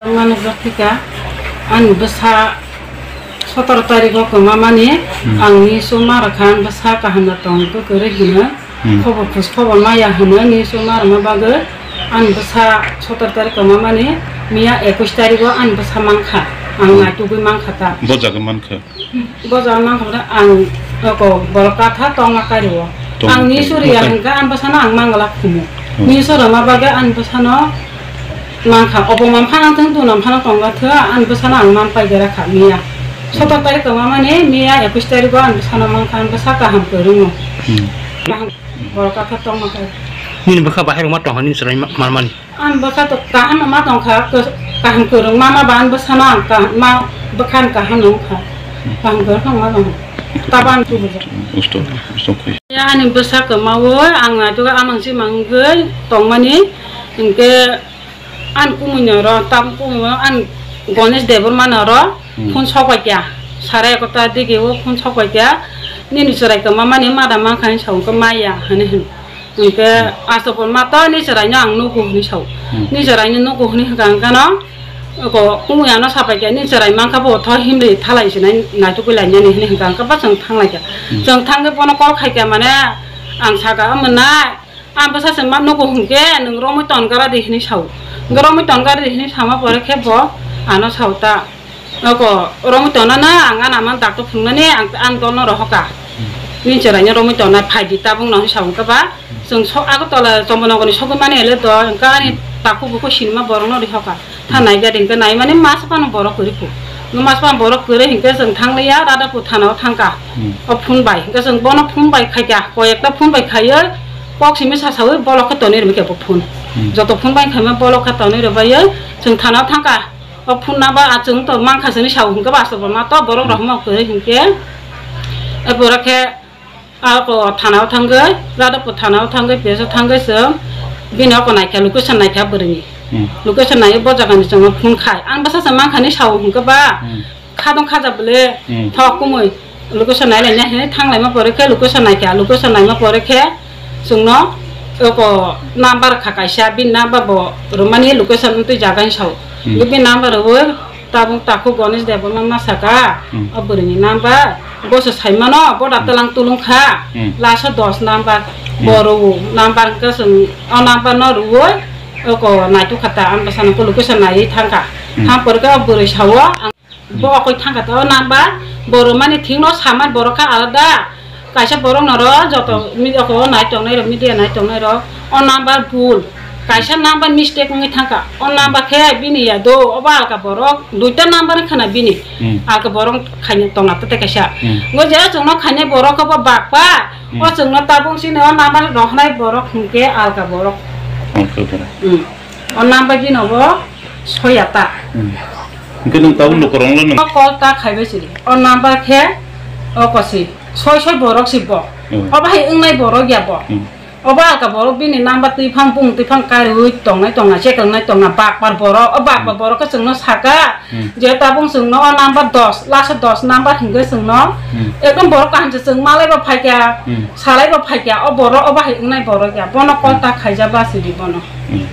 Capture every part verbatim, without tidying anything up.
Mano Jyotika, ani bwsa sotoro tarikh o kwma mani, hmm, ang ni suma rwkha, ani bwsa kaham no tong khe kwrwi hino, hmm, khobor khus khobor maya hino, ni suma rwma bagwi ani bwsa sotoro tarikh kwma mani, miya ekush tarikh o ani bwsa mankha, ang, hmm, naitugwi mankha ta. Bo jaga mankha. Bo jaga mankha bwdhe ang oko borok katha tongma kari o. Tong-, ang ni suri ya tongma kari. Hwnkha ani bwsano ang mangala khumu. Hmm. Ni suri ma bagwi ani bwsano mankha. Obo manphano thung, duna phano tongga thwng ani bwsano ang man pai gera kha miya. Hmm. Sotor tarikh kwma mani miya ekush tarikh o ani bwsano mankha, ani bwsa kaham kwrwng o. Hmm. Kaham borok katha tongma kari. Nini bwkha bahai rwma tongha nini chwrai ma-, manmani. Ang bwkha to kaham ma tongkha, kw-, kaham kwrwng ma ma ba ang bwsano ang kaham ma bwkha ang kaham wngkha. Kaham kwrwng wng ma tong. Tabo ang tubuja. Usto, usto khe. Ya ani bwsa kwmawo ang naitugwi amang si mangwi tongmani hinkhe ani kumui noro tam kumui ani Ganesh Debbarma noro, hmm, phone sok bai kya. Sare ekota digi o phone sok bai kya. Nini chwrai kwma mani mada mankha hinwi sa wngkha maya hinwi hin. Hinkhe, hmm, aswk ma to ni chwraino ang nugo hwnwi sao. Hmm. Ni chwraino nugo hwnwi hwnkha hwnkhe no, oko kumui ano sapai khe ni chwrai mankha bo tho himri thalai sinai naitugwi lainani hwnwi hwnkha hwnkhe bo chwng thanglai kha. Hmm. Chwng thangwi bono call khai kha mane ang saka, "Omo nai, ang bwsa se ma nugo hwnkhe nwng romwi ton gara di," hwnwi sao. Hwnkhe romwi ton gara di hwnwi sama pore khe bo ano sao ta. Oko romwi tongna na ang ana man doctor phungnani ang, ang tongno rohoka. Hmm. Nini chwraino romwi tongnai phaidi tabuk no hinwi sa wngkha ba. Hmm. Chwng so Agartala Chomponogorni sogwi mani ele do, hwnkhe ani, hmm, takhuk bukhuk sinima borokno rihoka. Tha, hmm, nai gari hwnkhe nai mani mas phano borok kwrwi khu. Mas phano borok kwrwi hwnkhe chwng thangliya Radhapur thana o thangkha. Hmm. O phone bai hwnkhe chwng bono phone bai khaikha, koi ekta phone bai khaiwi kok simi sasawi bolok khe tonwi rwbaikha bo phone. Hmm. Joto phone bai khaima bolok khe tonwi rwbaiwi chwng thana o thangkha. O phone number a chwng to mankha sini sao hwnkhe ba aswk ma to borok, hmm, rok ma kwrwi hwnkhe. E borok khe ako thana o thangwi, Radhapur thana o thangwi, P S o thangwi chwng bini oko naikha, location naikha bwrwini. Hmm. Location naiwi bo jagani chwngno phone khai. Ang bwsa se mankha ni sao hwnkhe ba, hmm, khadong khaja bwle, hmm, thok kumui. Location nai laina hinwi thang laima pore khe location naikha, location naima pore khe chwngno oko number kha kaisa, bini number bo rwmani location wngtwi jaga hinwi sao. Hmm. Bini number rwui tabuk takhuk Ganesh Debbarma ma saka, hmm, o bwrwini number bo se saimano, bo da, hmm, twlang tulung kha, hmm, last o dos number, hmm, bo rwo, number hwnkhe chwng o number no rwui oko naituk kha ta, ang bwsano location naiwi thang kha. Hmm. Thang pore khe o bwrwi sao ang Bo okoi thangkha to number, bo rwmani thikno samani borok kha alada. Kaisa borok noro joto, hmm, mi-, oko nai tongnai rok, media nai tongnai rok, o number bul. Kaisa number mistake wngwi thangkha. O number khe bini ya do, obo alka borok, duita number khna bini. Hmm. Alka borok khaina tongna tete kaisa. Hmm. Ngo je chwngno khainai borok khe bo bakpa, hmm, o chwngno tabuk sini o number rohnai borok hwnkhe alka borok. Alka borok. Hmm. O number bino bo soya ta. Hmm. Hwnkhe nwng tabuk lukurokno nwng. O call ta khaibai sidi. O number khe o kosi soi soi borok si bo. Hmm. Obo hai wngnai borok ya bo. Hmm. Obo alka borok bini number twi phang bung twi phang kariui tongnai tongna chekelnai tongna bakpar borok. O bakpar, hmm, borok khe chwngno saka. Hmm. Je tabuk chwngno o number dos, last o dos number hwnkhe chwngno, hmm, ekdom borok kaham se chwng malai bo phaikha, hmm, salai bo phaikha, o borok o bahai wngnai borok ya, bono call, hmm, ta khaijak ba sidi bono. Hmm.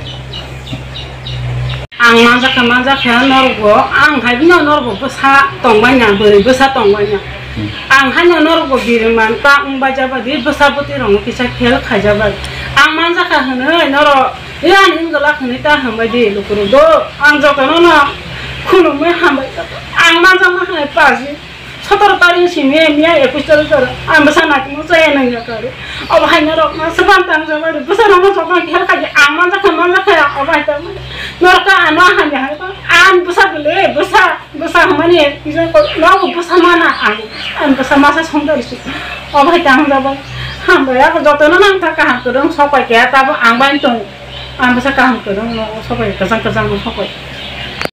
Ang manjakha, manjakha norokbo, ang hai bino norokbo bwsa tongbaina, bwrwi bwsa tongbaina. Hmm. Ang haino norokbo biriman ta wngbaijak badi bwsa bwtwi rokno kisa khel khaijak badi. Ang manjakha hwnwi norok. E ani wngwlak hwnwi ta hambai di lukurok do. Ang jotono no khulumwi hambai. Ang manjakma hai paji. Sotoro tarik simi miya ekush tarik tor. Ang bwsa naitugma chaya nangya kari. Obo hai norok ma swbang tang jabari. Bwsa rok ma jotono kher khaji. Ang manjakha manjakha obo hai ta. Norok ta ano hamya hai ta. Ang bwsa bwle bwsa. Bwsa hwnmani kisa ko, nobo bwsa mana ang, ang bwsa masa songdari si. O bai tang jabo. Hambai abo jotono nang ta kaham kwrwng sok pai khe, tabo ang bai tong. Ang bwsa kaham kwrwng no sok pai, kwchang kwchang no sok pai.